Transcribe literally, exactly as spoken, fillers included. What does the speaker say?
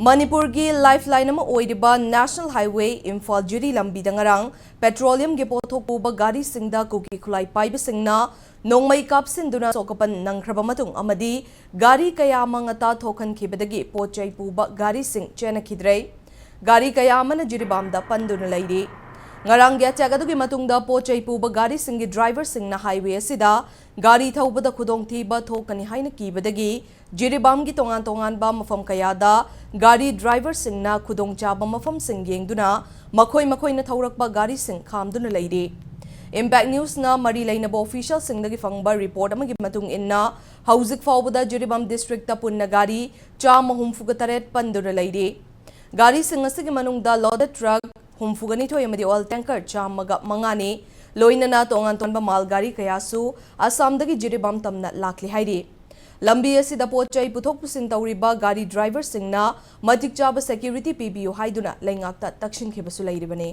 ꯃꯅꯤꯄꯨꯔꯒꯤ lifeline ꯑꯃ ꯑꯣꯏꯔꯤꯕ National Highway ꯏꯝꯐꯥꯜ ꯖꯤꯔꯤ ꯂꯝꯕꯤꯗ ꯉꯔꯥꯡ petroleumꯒꯤ ꯄꯣꯠꯊꯣꯛ ꯄꯨꯕ ꯒꯥꯔꯤꯁꯤꯡꯗ ꯀꯨꯀꯤ ꯈꯨꯠꯂꯥꯏ ꯄꯥꯏꯕꯁꯤꯡꯅ ꯅꯣꯡꯃꯩ ꯀꯥꯞꯁꯤꯟꯗꯨꯅ ꯁꯣꯛ ꯑꯄꯟ ꯅꯪꯈ꯭ꯔꯕ ꯃꯇꯨꯡ ꯑꯃꯗꯤ ꯒꯥꯔꯤ ꯀꯌꯥ ꯑꯃ ꯉꯇꯥ ꯊꯣꯛꯍꯟꯈꯤꯕꯗꯒꯤ ꯄꯣꯠ ꯆꯩ ꯄꯨꯕ ꯒꯥꯔꯤꯁꯤꯡ ꯆꯦꯟꯅꯈꯤꯗ꯭ꯔꯦ꯫ ꯒꯥꯔꯤ ꯀꯌꯥ ꯑꯃꯅ ꯖꯤꯔꯤꯕꯥꯝꯗ ꯄꯟꯗꯨꯅ ꯂꯩꯔꯤ꯫ ꯉꯔꯥꯡꯒꯤ attack ꯑꯗꯨꯒꯤ ꯃꯇꯨꯡꯗ ꯄꯣꯠ ꯆꯩ ꯄꯨꯕ ꯒꯥꯔꯤꯁꯤꯡꯒꯤ driverꯁꯤꯡꯅ highway ꯑꯁꯤꯗ ꯒꯥꯔꯤ ꯊꯧꯕꯗ ꯈꯨꯗꯣꯡꯊꯤꯕ ꯊꯣꯛꯀꯅꯤ ꯍꯥꯏꯅ ꯀꯤꯕꯗꯒꯤ ꯖꯤꯔꯤꯕꯥꯝꯒꯤ ꯇꯣꯉꯥꯟ ꯇꯣꯉꯥꯟꯕ ꯃꯐꯝ ꯀꯌꯥꯗ ꯒꯥꯔꯤ driverꯁꯤꯡꯅ ꯈꯨꯗꯣꯡꯆꯥꯕ ꯃꯐꯝꯁꯤꯡ ꯌꯦꯡꯗꯨꯅ ꯃꯈꯣꯏ ꯃꯈꯣꯏꯅ ꯊꯧꯔꯛꯄ ꯒꯥꯔꯤꯁꯤꯡ ꯈꯥꯝꯗꯨꯅ ꯂꯩꯔꯤ꯫ Impact Newsꯅ ꯃꯔꯤ ꯂꯩꯅꯕ officialꯁꯤꯡꯗꯒꯤ ꯐꯪꯕ report ꯑꯃꯒꯤ ꯃꯇꯨꯡ ꯏꯟꯅ, ꯍꯧꯖꯤꯛ ꯐꯥꯎꯕꯗ ꯖꯤꯔꯤꯕꯥꯝ districtꯇ ꯄꯨꯟꯅ ꯒꯥꯔꯤ ꯆꯥꯝꯃ ꯍꯨꯝꯐꯨꯒ ꯇꯔꯦꯠ ꯄꯟꯗꯨꯅ ꯂꯩꯔꯤ꯫ ꯒꯥꯔꯤꯁꯤꯡ ꯑꯁꯤꯒꯤ ꯃꯅꯨꯡꯗ loaded truck ꯍꯨꯝꯐꯨꯒ ꯅꯤꯊꯣꯏ ꯑꯃꯗꯤ oil tanker ꯆꯥꯝꯃꯒ ꯃꯉꯥꯅꯤ꯫ ꯂꯣꯏꯅꯅ ꯇꯣꯉꯥꯟ ꯇꯣꯉꯥꯟꯕ ꯃꯥꯜ ꯒꯥꯔꯤ ꯀꯌꯥꯁꯨ ꯑꯁꯥꯝꯗꯒꯤ ꯖꯤꯔꯤꯕꯥꯝ ꯇꯝꯅ ꯂꯥꯛꯂꯤ ꯍꯥꯏꯔꯤ꯫ ꯂꯝꯕꯤ ꯑꯁꯤꯗ ꯄꯣꯠ ꯆꯩ ꯄꯨꯊꯣꯛ ꯄꯨꯁꯤꯟ ꯇꯧꯔꯤꯕ ꯒꯥꯔꯤ driverꯁꯤꯡꯅ ꯃꯇꯤꯛ ꯆꯥꯕ security ꯄꯤꯕꯤꯌꯨ ꯍꯥꯏꯗꯨꯅ ꯂꯩꯉꯥꯛꯇ ꯇꯛꯁꯤꯟꯈꯤꯕꯁꯨ ꯂꯩꯔꯤꯕꯅꯤ꯫